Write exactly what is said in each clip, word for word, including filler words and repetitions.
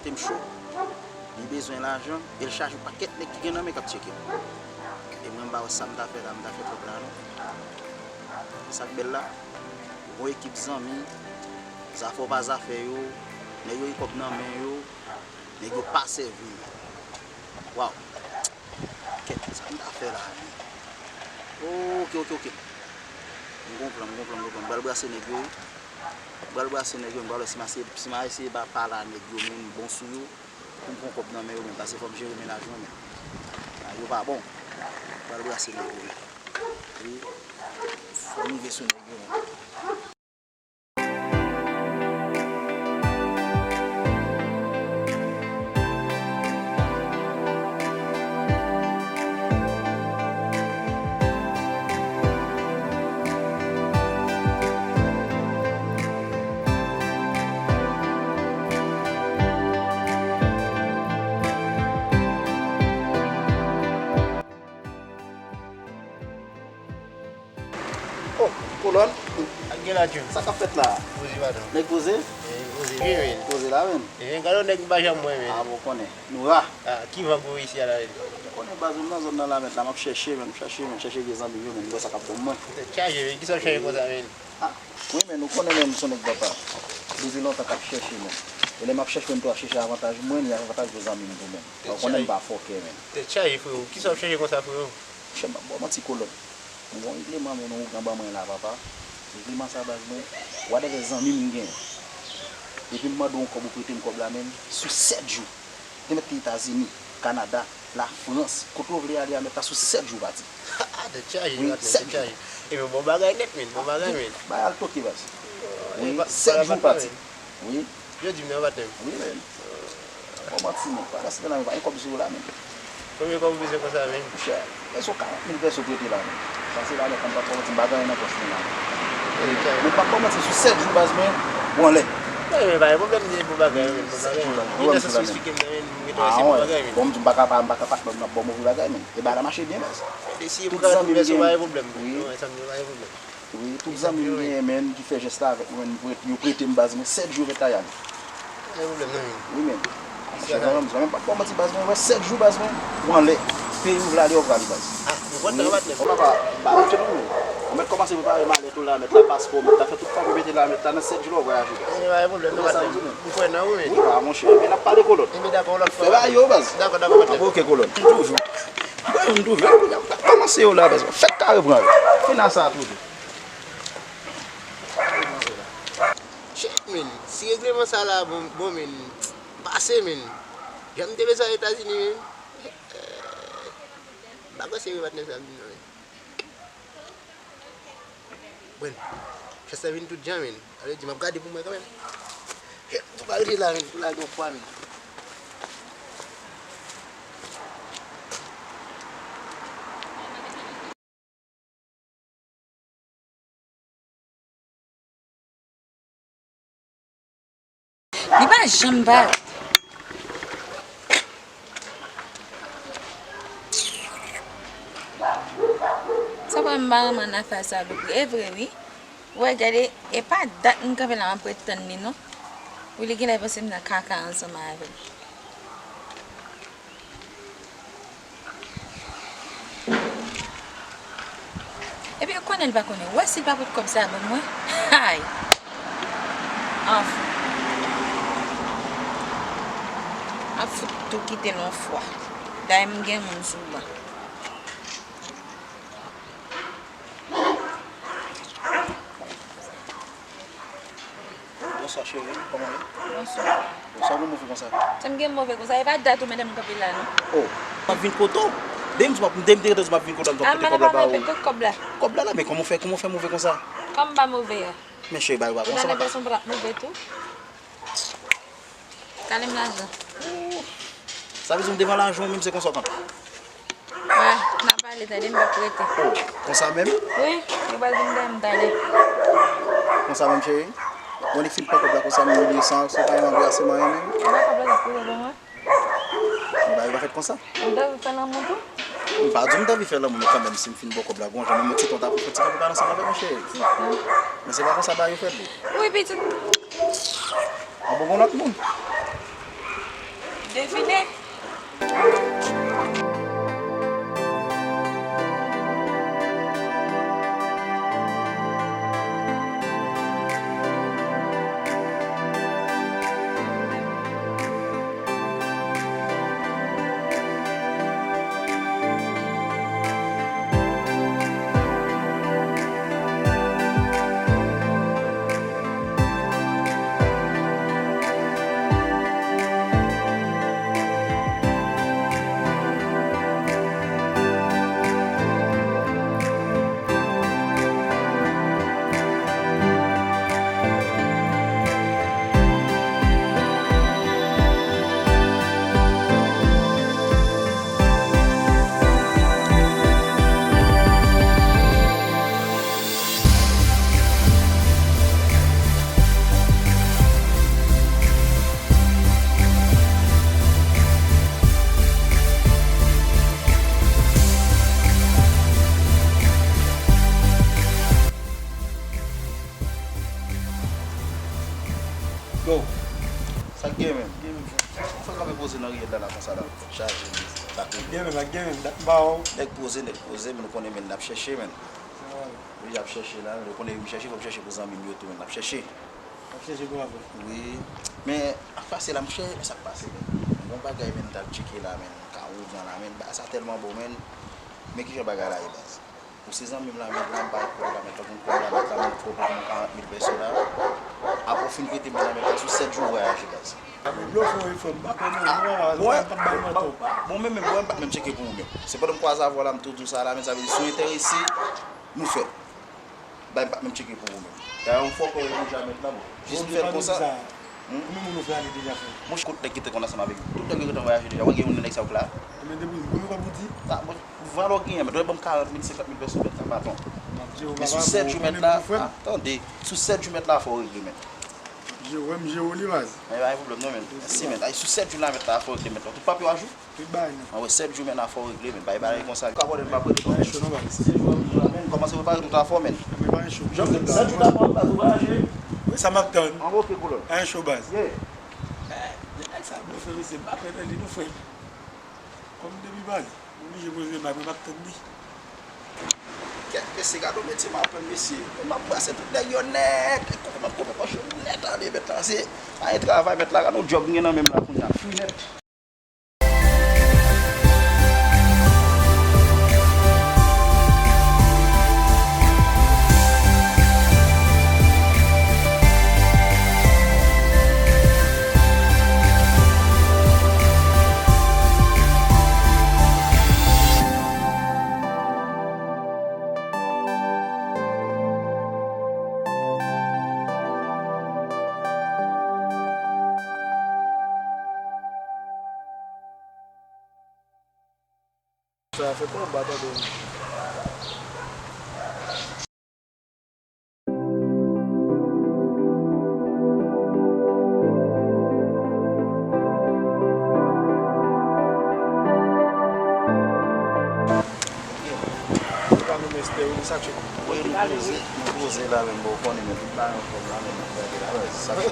Tè m cho, li bezwen lajan, e l chaje yon pakèt nèg ki gen nan men k ap tcheke m. E mwen, m pa wè sa m ta fè la, m ta fè kòb la non. Sa k bèl la, yon ekip zanmi, zafè w pa zafè yo, nèg yo gen kòb nan men yo, nèg yo pa sèvi m. Waw! Kèt, sa m ta fè la menm? Oke, oke, oke. M gon plan, m gon plan, m gon plan. M pral brase nèg yo wi. M pral brase nèg yo, m pral wè si m a eseye, si m a eseye ba pale a nèg yo menm bon sou yo, pou m pran kòb nan men yo menm, paske fò m jere mennaj mwen menm. Bagay yo pa bon. M pral brase nèg yo menm. Wi. Fò m rive sou nèg yo menm. Oh, Kolòn. Ak gen la, Jim. Sa k ap fèt la? Poze, patwon. Nèg poze? E, poze, wi, men. Poze la, men. E, gade yon nèg m pa janm wè, men. A, bon, konnen. Nou la. A, ki van gwo isi a la, men? Ou konnen baz, m nan zòn nan la, men, la, m ap chèche, men, m chèche, men, chèche vye zanmi m yo, men, m wè sa k ap bon mwen. Tèt chaje, men. Kisa w chèche konsa, men? A, wi, men, ou konnen, men, m se yon nèg papa. Depi lontan k ap chèche, men. E lè m ap chèche, men, m tou ap chèche avantaj mwen, ni avantaj vye zanmi m tou, men. Ou konnen m pa fòkè, men. Tèt chaje, freo. Kisa w ap chèche konsa, freo? Chè, m ap ba w manti, Kolòn. M gon regleman, men, yon ougan ban mwen la, papa. Regleman sa, baz mwen, w a dèyè zanmi m gen. Depi m mande w yon kòb, ou prete m kòb la, men, sou sèt jou. Te mèt te Etazini, Kanada, Lafrans, kote w vle ale a, mèt la sou sèt jou pati. Tèt chaje, wi, patnè, sèt jou. Tèt chaje. Epi bon bagay nèt, men, bon bagay, men. Bagay al toke, baz. Wi, sèt jou pati. Wi. Yo di m nan, patnè. Wi, men. Bon, manti, men. Pa gaspiye la, men, pa gen kòb sou ou la, men. Konbyen kòb ou bezwen konsa, men? Monchè, èske w karant mil pèso prete la, men? Pase la, men, kòm pa fò manti, m pa gen anyen nan pòch mwen la, men. Men, m pa fò manti, sou sèt jou, baz mwen, ou anlè. Wi, men, pa gen pwoblèm, se bon bagay, men, bon bagay, men. Li nan sans ou esplike m nan, men, m gen twa se bon bagay, men. Bon, m di, m pa ka pa, m pa ka pa, m ap ba w move bagay, men. E bagay la mache byen, baz. Tout zanmi m gen. Wi. Wi, tout zanmi m genyen, men, ki fè jès la avèk mwen, men, yo prete m, baz mwen, sèt jou yo mèt la y ale. Pa gen pwoblèm, non, men. Wi, men. Monchè, zanmi m, zanmi m, pa fò manti, baz mwen, wè, sèt jou, baz mwen, ou anlè. Peyi ou vle ale, ou prale, baz. A, nou kontan, patnè. Wi. Papa, ba ou tchè nou. Ou mèt kòmanse prepare malèt ou la, mèt la paspò, mèt la fè tout papye mete la, mèt la nan sèt jou la, ou vwayaje, baz. E, pa gen pwoblèm, non, patnè. M kwè nan ou, men. Wi, pa, monchè, men n ap pale, Kolòn. Enben, dakò, lòt fwa. Fè bagay yo, baz. Dakò, dakò, patnè. Oke, Kolòn. Toujou. Mwen menm toujou, kounye a m t ap kòmanse yo la, baz. Fèk kare pran yo. Fin a sa toujou. Shit, men. Si regleman sa la bon, bon, men. Pase, men. Jan m te bezwen al Etazini, men. M pa kwè se vre patnè sa ap di m nan, men. Bon, chans la vin tout jan, men. Sa vle di, m ap gade pou mwen kanmenm. Tou pa rete la, men, pou lage yon fwa, men. Li pa janm bat. Sa fè m pa renmen afè salopri. E vre, wi. Ou wè, gade, e pa dat m kanpe la, m ap ret tann li, non. Wi, li genlè panse m nan kaka ansanm avè l. Epi ou konnen l pa konnen. Ou wè si l pa pot kòb sa ban mwen? Hay! Anfen. M ap fout tou kite l yon fwa. Dayè m gen moun sou ban. Bonswa, cheri. Kòman w ye? Bonswa. Sa w gen move konsa? Sa m gen move konsa? E pa dat ou mete m kanpe la, non. Oh, m ap vin kote w. Depi m di w m ap, depi m te rete di w m ap vin kote w, m t ap pote kòb la ba ou. Kot kòb la? Kòb la la, men kòman w fè, kòman w fè move konsa? Kòm m pa move a. Men cheri, bay ou pa konsa, papa. Ou ta lè fè son plat move tou. Kale m lajan. Sa vle di m devan lajan w menm se konsa w kanpe? Wè, n a pale, tande, m p ap rete. Oh, konsa menm? Wi, yo pral vin dèyè m talè. Konsa menm, cheri? Bon, li fin pran kòb la konsa menm, li bliye san, se pa yon anbrase manyen menm? Ou pa kòb la, se pou yo ban mwen. Bagay pa fèt konsa. Ou t anvi fè lanmou tou? M pa di w m t anvi fè lanmou, men kanmenm, si m fin ba w kòb la, gon jan, menm yon ti tan w ta pou fè ti kanpe pale ansanm avè m, cheri. Men se pa konsa bagay yo fèt, li. Wi, pitit. An bon, gon lòt moun. Devine. Yo, sa k gen menm? Gen menm, frè. Ou fè kanpe poze nan riyèl la, la konsa la. Chaje, sa k gen menm, sa k gen menm, dat m pa wè w. Nèg poze, nèg poze, men nou konnen, men n ap chèche, men. Wi, y ap chèche la, men nou konnen, m chèche, fò m chèche pou zanmi m yo tou, men n ap chèche. Ap chèche pou afè. Wi. Men, ap pase la, monchè, sa k pase, men. Bon bagay, men, m t al tcheke la, men, ka ougan la, men, bagay sa tèlman bon, men. Men kijan bagay la ye, baz? Ou se zanmi m la, men la m pa kote la, men tankou m kote la, men la men twò pou mwen karant mil pèso la. Apre w fin prete m la, men la sou sèt jou vwayaje, baz. Bon, bon, bon, men, men, bon, m pa t menm tcheke pou ou menm. Se pandan m kwaze avè w la, m tou di w sa la, men sa vle di, si w enterese, nou fè. Bay m pa t menm tcheke pou ou menm. Dayè, yon fòkè w ye deja mentnan, bon. Jis m fè l konsa. Konbyen moun ou fè ale deja, frè? Monchè, kot nèg ki te konn ansanm avèk m? Tout nèg yo gentan vwayaje deja. Wè gen youn nan nèg sa yo k la? Ebyen, depi, konbyen kòb ou di? Sa, bon, valè w genyen, men dwe ban m karant mil, senkant mil pèso mèt la, pa ton. M ap di w, papa, bon, ou konnen m pou frè m. Men sou sèt jou mèt la, a, tande, sou sèt jou mèt la, fò w regle, men. M ap di w, wè, m jere w li, baz. Men pa gen pwoblèm, non, men. Mèsi, men. Ay, sou sèt jou la, mèt la, fò w regle, men. Tout papye w ajou? Tout bagay nèt. Mwen wè sèt jou men afè w regle men bay bagay konsa. Ka pwòblèm pa prete non. Kòmanse prepare tout afè w men. Jan sèt jou ta pran baz ou vwayaje. Wi, sa m ap tann. An ok koulè. An cho baz. Yeah. Nèg sa blofè mesye, m pa kwè nan li non frè m. Kòm depi pale, m oblije poze m la, men m ap tann li. Kèt mesye, gade yon metye m ap pran mesye. M ap brase tout nèg yo nèt. Koupe m ap koupe pòch yo nèt ale mèt la. Se pa yon travay mèt la, gade yon djòb m gen nan men m la kounye a. Fri nèt. Sa fè konba tande. Ou pa renmen estè wi, li sa k fè. Wi, nou poze, nou poze la menm, bon, ou konnen, men tout bagay anfòm la menm, n ap gade la, baz, sa k fè.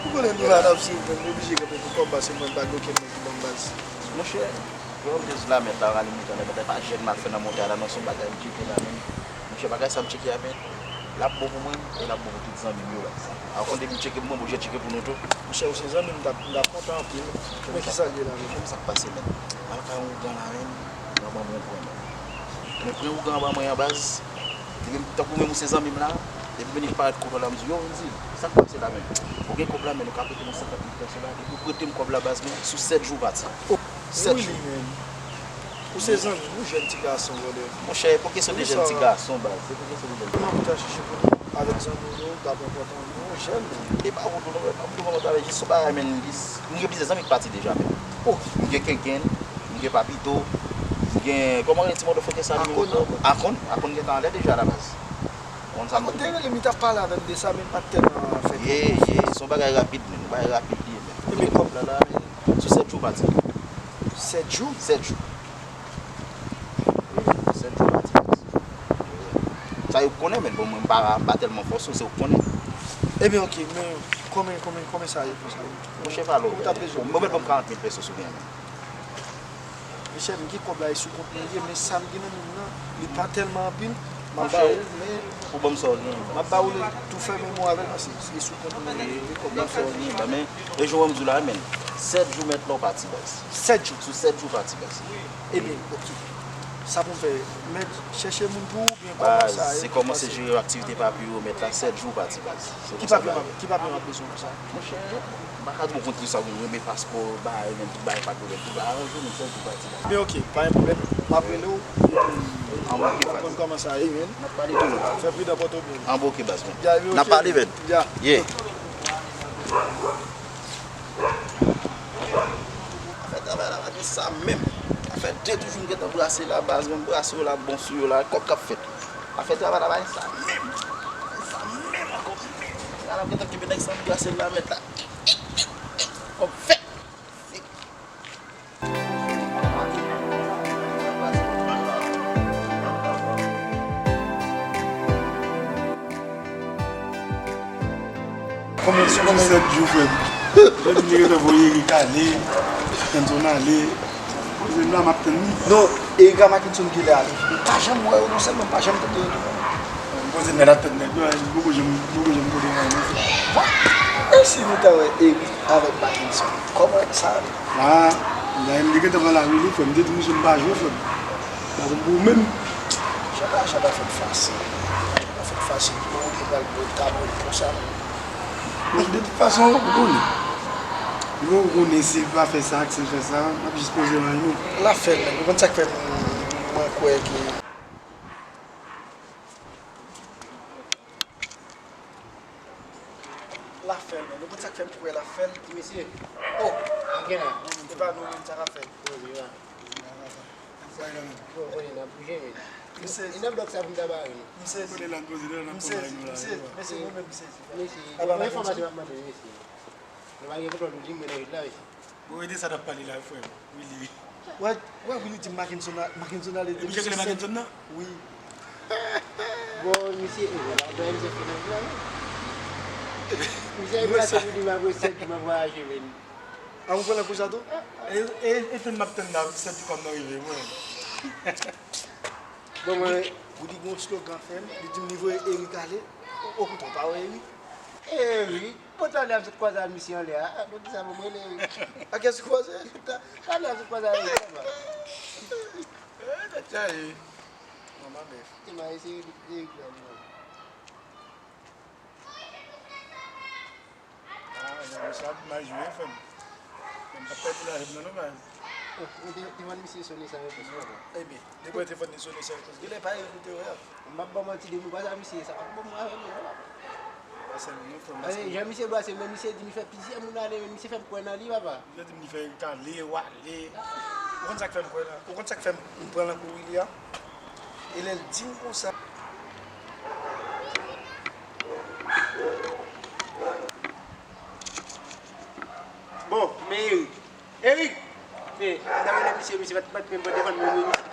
Ou konnen nou la, n ap swiv, men nou oblije kanpe pou kòb, paske mwen, m pa gen okenn moun ki ban m baz. Monchè, yo, m te sou lamèt la, rale mouton, nèg, pa jèn m al fè nan monte a la, non, se yon bagay m tcheke la menm. Monchè, bagay sa m tcheke a, men, l ap bon pou mwen, e l ap bon pou tout zanmi m yo, baz. Akonde m tcheke pou mwen, m oblije tcheke pou nou tou. Monchè, ou se zanmi m, m t ap, m t ap kontan anpil. Men kisa l ye la menm? Kòman sa k pase menm? M al kay yon ougan la menm, m ap ban mwen pran menm. Mwen pran ougan anba mwen an baz. Li menm, tankou menm ou se zanmi m la, depi m vini parèt kote w la, m di w, yo, m di, sa k pase la menm? Ou gen kòb la, men nou ka prete mwen senkant mil pèso la, depi w prete m kòb la baz, men sou sèt jou pati. Sèt jou. Ou se zanmi m, ou jèn ti gason, brother. Monchè, e pa kesyon de jèn ti gason, baz. Se pa kesyon de jèn ti gason. Kòman pou w ta chèche pou nou avèk zanmi w yo, t ap enpòtan nou, jèn. E pa wont ou non, e pa wont ou, kòman w ta vle jis yon bagay, men, jis, m gen plizyè zanmi ki pati deja, men. Oh. M gen Kenken, m gen Papito, m gen, kòman rele ti motherfucker sa li menm? Akon. Akon, Akon gentan anlè deja la baz. Ou konn sa m di? Akon te rele m, li t ap pale avè m de sa, men m pa t tèlman fè twò konfyans. Ye, ye, se yon bagay rapid, men, yon bagay rapid li ye, men. Ebyen kòb la la, men. Sou sèt jou pati. Sèt jou? Sèt jou. Wi, sèt jou pati. Sa yo konnen, men bon, mwen m pa, m pa tèlman fòse w, se ou k konnen. Ebyen, ok, men Konbyen, konbyen, konbyen sa ye pou sa? Monchè, pa lòt. Ou t ap bezwen. Mwen mèt ban m karant mil pesos ou gen menm. Mesye, m gen kòb la, e sou kont mwen li ye, men sa m gen nan men m nan, li pa tèlman anpil, m ap ba ou, men pou ban m sa w gen. M ap ba ou li tou fèmen mo avè l, paske li sou kont mwen li ye, kòb la fèmen. Ban men, e jan w wè m di w la, men sèt jou mèt la w pati baz. Sèt jou? Sou sèt jou pati baz. Ebyen, oke. Sa pou m fè, mèt chèche moun pou ou, oubyen kòman sa ye? Se kòmanse jere aktivite papye yo, mèt la sèt jou pati baz. Ki papye m ap, ki papye m ap bezwen pou sa? Monchè, m pa ka di w kontre sa, ou renmen paspò, bagay, menm tout bagay pa korèk, tout bagay aranje, men sèl pou pati la. Men oke, pa gen pwoblèm. M ap rele w, epi n ap konn kòman sa ye, men. N ap pale tou. Fè pridan, pòte w byen. An bon, oke, baz, men. N ap pale, men. Yeah. Afè travay la pa gen sa menm. Afè de toujou m gentan brase la, baz, men brase yo la, bon sou yo la, kòb k ap fèt. Afè travay la pa gen sa menm. Pa gen sa menm ankò menm. Sa la m gentan kenbe nèg sa m brase la, mèt la. Kòb fèt. Konbyen sou sèt jou, frè m? Jodi m te gentan voye Erik ale, Kenson ale. Poze m la, m ap tann li. Non, Erik a Mackenson genlè ale. M pa janm wè yo non, sèlman m pa janm tande yo. Poze m la, m ap tann nèg yo, m poko janm, m poko janm tande yo non, frè. E si nou ta wè Erik avèk Mackenson? Kòman sa ale? Ah, dayè m te gentan pale avè li, frè m. M te di misye m pa jwe, frè m. M pa konn pou ou menm. Chata, chata fèt fasil. Chata fèt fasil. Kòman ou te pral bwè tabou konsa? Bon, de tout fason, ou konnen. Ou konnen si l pa fè sa ak si l fè sa, m ap jis poze m a nou. L ap fè l, men. Ou konn sa k fè m, mwen kwè ke l ap fè l, men. Ou konn sa k fè m kwè l ap fè l? Ti mesye. Oh! Gen la. E pa nou menm sa k ap fè l. Yo, yo. Yo, konnen n ap bouje, men. Misye. E nan blòk sa pou n ta bare, men. Misye. Kote l ap poze, l ap misye, pran misye, misye, nou menm, misye. Mesye, a pa yon enfòmasyon m ap mande, mesye. Nou pa gen kontwòl nou di mwen nan rit la, mesye. Bon, e de sa n ap pale la, frè m. Willy. Wè, wè, Willy di Mackenson a, Mackenson ale. Epi jan ke Mackenson nan? Wi. Bon, misye, e, la, la, misye fè nan rit la, wi. Misye, e, misye, misye, misye, misye, misye, A, ou pran nan kou sa tou? E, e, e tann m ap tann la, sèt jou kòb nan rive, mwen. Bon, mwen. Willy gen yon slogan, frè m, li di m li voye Erik ale. O, o kontrè, ou pa wè Erik? Erik? Bon, talè a m sot kwaze ak misye anlè a. A, bon, kisa pou m rele Erik? A kiyès ou kwaze? Talè a m sot kwaze ak Erik, papa. E, tèt chaje. Manman bèf. Te m a eseye Erik la, mwen. Ah, jan misye ap mal jwe, frè m. Men m p ap pèdi lavi m nan non, baz. Oh, ou te, te vann misye sone san repons, papa. Ebyen, depi w te vann li sone san repons, genlè pa Erik ou te wè a. M p ap ba w manti, depi m kwaze ak misye, sa pa bon mwen avè l non, papa. Pa sèl mwen non, frè m, paske jan misye brase m, men misye di m li fè plizyè moun ale, men misye fè m kwè nan li, papa. Misye di m li fè Erik ale, w ale. Ou konn sa k fè m kwè la? Ou konn sa k fè m pran nan kou Willy a? E lè l di m konsa. Bon, men Erik. Erik! Men, m ta rele misye, misye pa t, pa t menm pote devan mwen, men misye.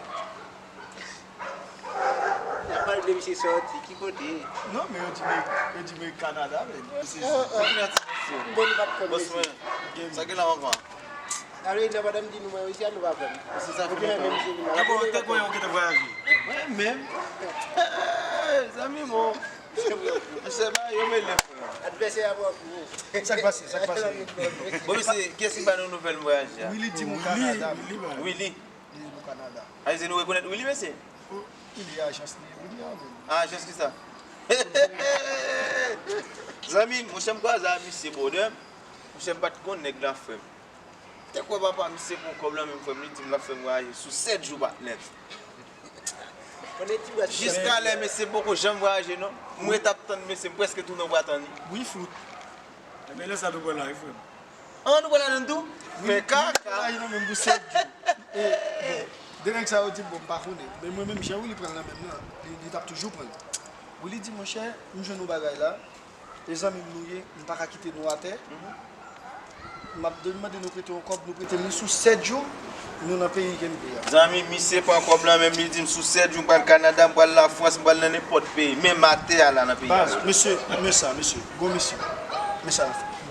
N ap pale de misye sòti, ki kote? Non, men yo di mwen, yo di mwen Kanada, men. Misye, ah, ah. Bon, nou pa t konn mesye. Bòs mwen, sa gen la ankò? Alò, nan pandan m di nou, mwen, isi a nou pa pran. Se sa fè lontan. Te bon, te bon, yo gentan vwayaje. Mwen menm. Zanmi, bon. Misye ba yo mele, frè. Advèsè a pran kou. Sa k pase? Sa k pase? Bon, mesye, kiyès ki ba nou nouvèl vwayaj la? Willy di m ou Kanada. Willy, Willy. Li di m ou Kanada. A, se nou rekonèt Willy, mesye? Oh, Willy, ajans li, Willy a menm. Ah, ajans ki sa? Zanmi, monchè, m kwaze a misye, brother. Monchè, m pa t konn nèg la, frè m. Te kwè papa misye pran kòb lan menm, frè m, li di m l ap fè m vwayaje sou sèt jou, patnè. Jiska lè mesye poko janm vwayaje non. M ret ap tann mesye, m prèske tounen w pa tann li. Wi, fout. Ebyen, lè sa nou pral la, wi, frè m. An, nou pral ladann tou? Wi, men kaka. Vwayaje nan menm pou sèt jou. E, bon, de nèg sa yo di m, bon, m pa konnen. Men mwen menm, jan Willy pran l nan men m nan, li, li t ap toujou pran l. Willy di, monchè, m jwenn yon bagay la. E zanmi m nou ye, m pa ka kite nou atè. M ap demande nou prete yon kòb, nou prete m li sou sèt jou, nou nan peyi ke n te a. Zanmi, misye pran kòb lan, men li di m sou sèt jou, m pral Kanada, m pral Lafrans, m pral nan nenpòt peyi. Menm atè a la nan peyi a. Baz, mesye, men sa, mesye, gwo mesye. Men sa n ap fè.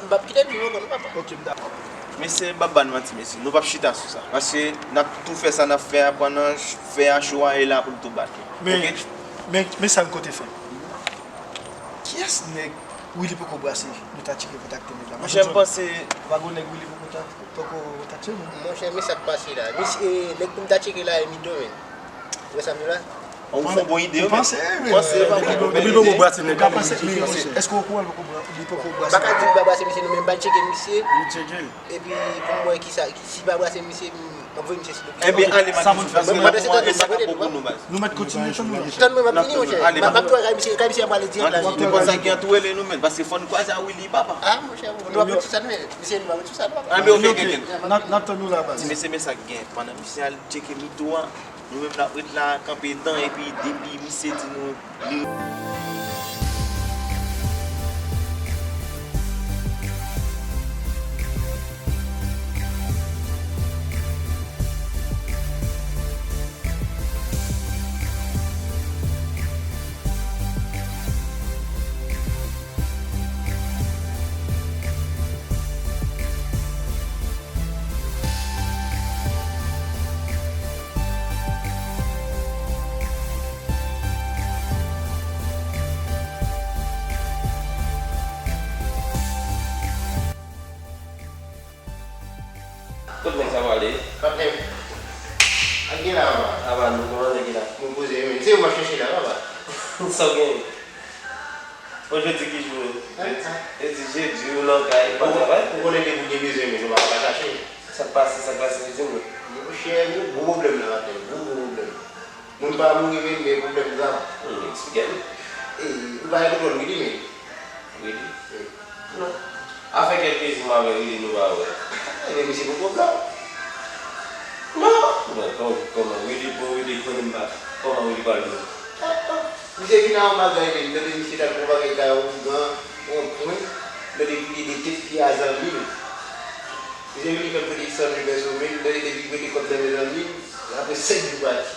m p ap kite l viv ankò non, papa. Ok, m dakò. Mesye, m p ap ba n manti, mesye. Nou p ap chita sou sa. Paske n ap tou fè sa n ap fè a pandan fè a cho a e la pou l tou bat. Men, men, men sa n konte fè. Kiyès nèg Willy poko brase, nou ta tcheke kontakte nèg la? Monchè, m panse. Pa gon nèg Willy poko ta, poko kontakte, non? Monchè, men sa k pase la. Misye, nèg pou m ta tcheke la, e Mito, men. Ou wè sa m di la? Ou fè yon bon ide, wi, men. Panse, men. Panse, pa bon. Depi l poko brase nèg la, men, èske w okouran li poko bra-, li poko brase? M pa ka di li pa brase misye, non, men m pral tcheke misye. Li tcheke l. Epi, pou m wè kisa, si li pa brase misye, m ap voye misye sou do pye. Ebyen, ale, Matouchou, paske n ap kòmanse sa pou pou nou, baz. Nou mèt kontinye tann nou la. Tann mwen, m ap vini, monchè. M ap, m ap tou kay misye, kay misye ap pale dirèk la. Depi sa gen tou rele nou, men, paske fò n kwaze a Willy, papa. A, monchè, nou ap ret sou sa, nou, men. Misye, nou ap ret sou sa, nou, papa. Anben, ok, ok, ok. N ap, n ap tann nou la, baz. Ti mesye, men sa k gen. Pandan misye al tcheke Mito a, nou menm n ap ret la, kanpe tan, epi depi misye di nou li Kot nèg sa prale? Patnè m. Ak gen la, papa. Apa nou, kòman nèg la? Nou poze, men. Se yo m ap chèche la, papa. Sa w genyen? Bon, jodi ki jou? Jodi, jodi, jodi, ou nan kay, ou pa travay? Ou konnen depi w gen bezwen, men, nou pa ka pa chache. Sa k pase, sa k pase, jodi, mwen? Monchè, gwo, gwo pwoblèm nan, patnè m. Gwo, gwo pwoblèm. Moun pa mouri, men, men pwoblèm grav. Hmm, eksplike m. E, ou pa gen kontwòl Willy, men. Willy? Wi. Non. Afè kèk jou m avè Willy, nou pa wè. Ebyen, misye poko blan. Non. Bon, kòm, kòman Willy, bon, Willy konnen m pa, kòman Willy pral blan? Misye vin a yon bagay, men, m tande misye t al pran bagay kay yon ougan, yon pwen, m tande li pile de tèt pye a zanmi l. Misye vin fè m prete san mil pèso, men, m tande depi prete kòb nan men zanmi l, apre senk jou pati.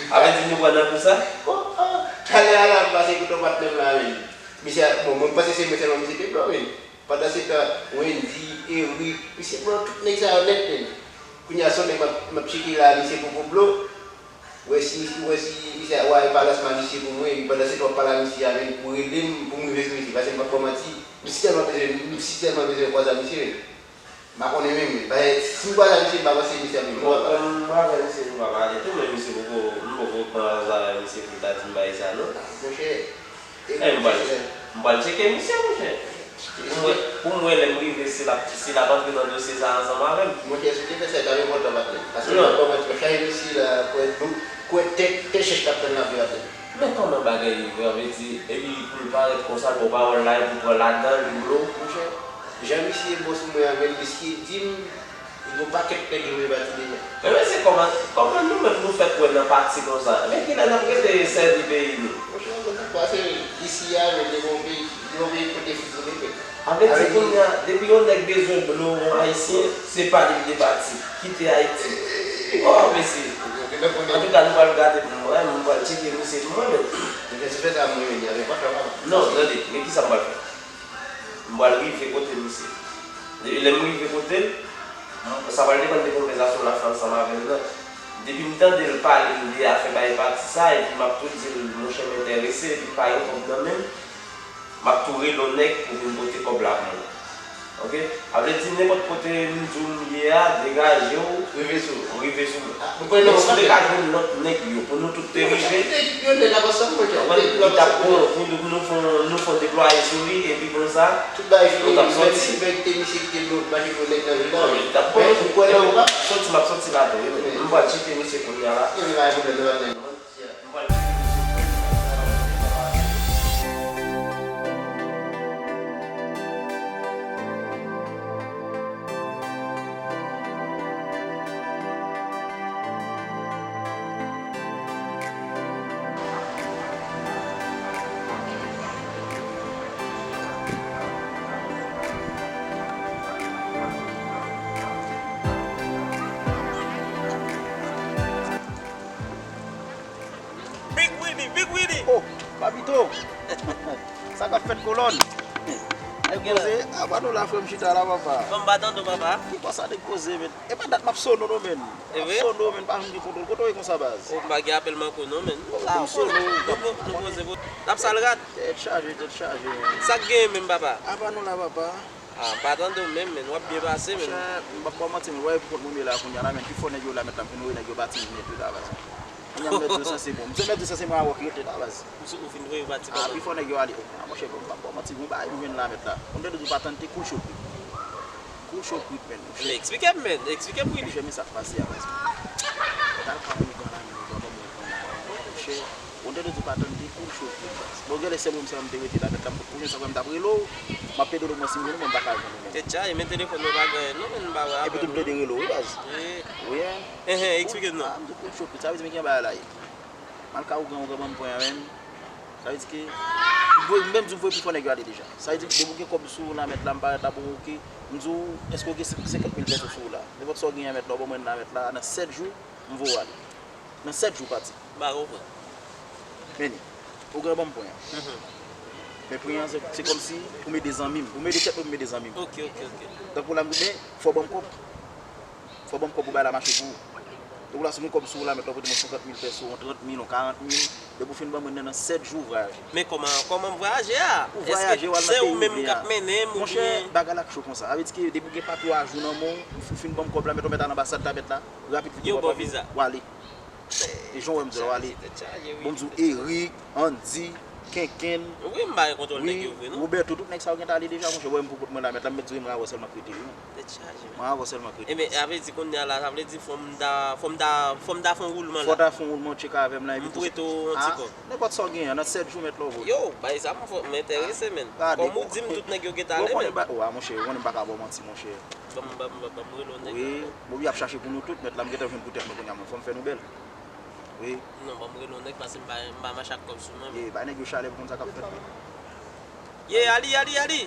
Avè di nou pran nan pou sa? Bon, ah, talè a la, m pase kote yon patnè m la, men. Misye, bon, mwen, m panse se mwen sèlman misye te blo, men. Pandansetan, Wendy, Eric, misye blo tout nèg sa yo nèt, men. Kounye a, se yon nèg m ap, m ap tcheke la, misye poko blo. Wè si, wè si misye a, wè balans m a misye pou mwen, epi pandansetan w ap pale a misye a, men, pou rele m, pou m rive sou misye, paske m p ap ba w manti, m sitèlman bezwen, m sitèlman bezwen kwaze a misye, men. M pa konnen menm, paske si m kwaze a misye, m pa panse misye ap vin. Bon, kòm m avè misye, nou pa pale tou, men misye poko, m poko pran ansanm avè misye pou l ta di m bagay sa, non. Monchè, e, m pral, m pral tcheke misye, monchè. Pou m wè, pou m wè lè m rive, si l ap, si l ap antre nan dosye sa ansanm avè m. Monchè, si w te fè sa, e t ap enpòtan, patnè. Paske m pa konnen, chaje dosye la, kwè, kwè tè, tè chèch k ap tann l ap vin, patnè. Men kòman bagay yo, vle di, epi pou l parèt konsa, l ba w pawòl la, epi w pran ladan l, li blo. Monchè, jan misye bon sou mwen an, men misye di m, li gon pakèt nèg li voye pati deja. Men mesye, kòman, kòman nou menm nou fèk wè nan pati konsa? Men kilè n ap rete sèvi peyi nou? Monchè, konsa, paske isi a, men li gon peyi, li gon peyi kote foufoune, men. Sa vle di kounye a, depi yon nèg bezwen blo yon Ayisyen, se pale l de pati, kite Ayiti. Oh, mesye. Antouka, nou pral gade pou mwen, mwen pral tcheke misye pou mwen menm. Ebyen, si w fè sa, mwen menm, y a pòt la, papa. Non, tande, men kisa m pral fè? M pral rive kote misye. Depi lè m rive kote l, m, sa pral depann de konvèsasyon l ap fè ansanm avè m nan. Depi m tande l pale m de afè bay pati sa, epi m ap tou di l, monchè, m enterese, epi m pa gen kòb nan men m, m ap tou rele yon nèg pou vin pote kòb la pou mwen. Oke? Sa vle di, nenpòt kote m di w m ye a, degaje w, rive sou mwen. Rive sou mwen. Ah, nou konnen. Men si w te ka jwenn lòt nèg yo, pou nou tout te rive. Tout ekip yo, nèg ap ansanm, monchè. Konprann? Li t ap bon pou nou, pou nou fè, nou fè deplwaye sou li, epi konsa, tout bagay fini, nou t ap sòti. Menm si te misye kite nou mache pou nèg nan vil la, wi. Li t ap bon. Men, ou kwè nan ou pa? Sòti, m ap sòti la tou, wi. M pral tcheke misye kounye a la. Ebyen, pa gen pwoblèm, nou pa gen. Papito, sa k ap fèt kolòn? Nèg koze, apa nou la frè m chita la papa. Bon, m pa tande w papa. Ki bò sa nèg koze men? E pa dat m ap sono non men. M ap sono men, pa janm gen kontwòl. Kote w ye konsa baz? O, m pa gen apèl manko non men. Nou la, nou poze, nou poze. N ap sal rat. Tèt chaje, tèt chaje. Sa k genyen menm papa? Apa nou la papa. Ah, m pa tande w menm men, w ap byen pase men. Monchè, m p ap ba w manti men, w wè pou kont mwen m ye la kounye a la men, pifò nèg yo la mèt la, m fin wè nèg yo bati m nèt wi la baz. Kounye a m mèt di w sanse bon. M di w mèt di w sanse mwen avè w ki rete la baz. Ou fin voye yo pati kòman? Ah, pifò nèg yo ale. Ah, monchè, bon, m p ap ba w manti, gon bagay m jwenn la mèt la. Konn tande di w pa tande te koul cho kwit. Koul cho kwit men, monchè. Men eksplike m men, eksplike m wi. Monchè, men sa k pase a baz. Mwen t al pran ougan la men, ougan ban mwen ougan la. Monchè, Ou tande di w pa tann de kou cho pou baz. Bon, genlè sèl mwen m sèlman m te rete la, mèt la m pou jen sa kwè m t ap rele w, m ap pede w mwen si m jwenn ou, men m pa ka jwenn ou menm. Tèt chaje, men telefòn mwen pa gen anyen non, men m pa wè apèl ou. Epi tou m plede rele w, wi baz. Wi. Enhen, eksplike m non. Ah, m di w kou cho kwit, sa vle di men ki anba la ye. M al ka ougan, ougan ban m pwen an menm. Sa vle di ke, m voye, m menm di w voye pifò nèg yo ale deja. Sa vle di depi w gen kòb sou ou la mèt la, m parèt la pou ou, oke. M di w, èske w gen senkant mil pèso sou ou la? Nenpòt sa w genyen mèt la, w ban mwen nan mèt la, nan sèt jou, m voye w ale. Nan sèt jou pati. M pa konprann. Men li. Ougan ban m pwen an. Mhm. Men pwen an, se, se kòmsi pou m ede zanmi m. Pou m ede tèt mwen, pou m ede zanmi m. Ok, ok, ok. Tankou la, m di, men, fò w ban m kòb. Fò w ban m kòb pou bagay la mache pou ou. Tankou la, si w gen kòb sou ou la, mèt la, w pote mwen senkant mil pèso, yon trant mil, yon karant mil. Depi w fin ban mwen nan, nan sèt jou, w vwayaje. Men kòman, kòman m vwayaje a? Ou vwayaje, w al nan peyi ou vle a. Èske se ou menm k ap mennen m oubyen? Monchè, bagay la k cho konsa. Sa vle di ke depi w gen pa twa jou nan men w, ou fin ban m kòb la, mèt la, w mèt al anbasad la, mèt la, rapid vit ou ba w viza. W ale. E jan w wè m di w la, w ale. Bon, m di w, Eric, Andy, Kenken, wi, m pa gen kontwòl nèg yo vre, non. Roberto, tout nèg sa yo gentan ale deja, monchè, w wè m pou kont mwen la, mèt la, m mèt di w, mwen avè w sèlman k rete, wi. Tèt chaje, men. Mwen avè w sèlman k rete. Enben, sa vle di kounye a la, sa vle di fò m ta, fò m ta, fò m ta fè yon woulman la. Fò w ta fè yon woulman, tcheke avè m la, epi tou se, ah, nenpòt sa w genyen an, nan sèt jou, mèt la, w voye. Yo, bay sa m fò, m enterese, men. Kòm ou di m, tout nèg yo gentan ale, men. Ou konnen ba, wa, monchè, ou konnen m pa ka ba w manti, monchè. Ban m, ban m, ban m rele yon nèg la. Wi, bon, y ap chache pou nou tout, mèt la, m gentan jwenn pou tèt mwen kounye a, men fò m fè nou bèl. Wi. Non, ban m rele yon nèg, paske m pa, m pa mache ak kòb sou mwen, men. Ye, bay nèg yo chalè pou konn sa k ap fèt. Ye, Ali, Ali, Ali!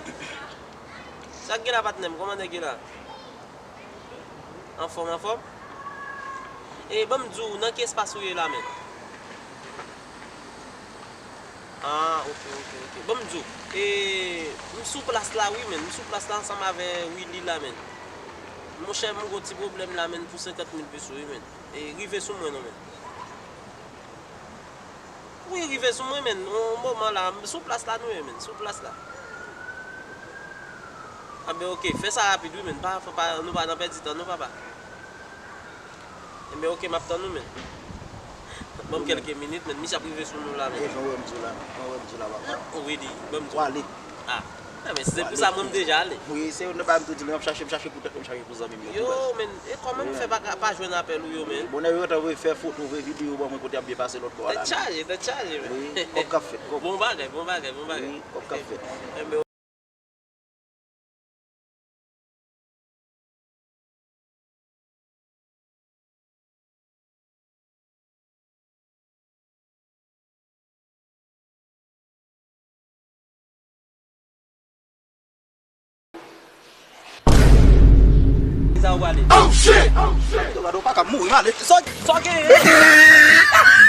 Sa k gen la, patnè m? Kòman nèg yo la? Anfòm, anfòm? E, ban m di w, nan ki espas ou ye la, men? Ah, ok, ok, ok. Ban m di w, e, m sou plas la, wi, men. M sou plas la ansanm avè Willy la, men. Monchè, m gon ti pwoblèm la, men, pou senkant mil peso, wi, men. E, rive sou mwen, non, men. Wi, rive sou mwen, men. Yon moman la, m sou plas la, nou ye, men. Sou plas la. Anben, ok, fè sa rapid, wi, men. Pa, pa, nou pa nan pèdi tan, non, papa. Enben, ok, m ap tann ou, men. Ban m kèlke minit, men. Misye ap rive sou nou la, men. E jan w wè m di w la, jan w wè m di w la, papa. Wi, di, ban m di w. W ale. Ah. Ah, men se pou sa mwen m deja ale. Wi, se, nou pa m tou di, m ap chache, m chache pou tèt mwen, m chache pou zanmi m yo tou, baz. Yo, men, e kòman m fè pa ka, pa jwenn apèl ou yo, men? Bon, nèg yo gentan voye fè foto, voye videyo ban mwen kote y ap byen pase lòt bò a la, men. Tèt chaje, tèt chaje, men. Wi, kòb k ap fèt, kòb. Bon bagay, bon bagay, bon bagay. Wi, kòb k ap fèt. Enben, Sa ou pale? Oh shit! Oh shit! Yo, gade, ou pa ka mouri, m ale. Sa, sa w genyen?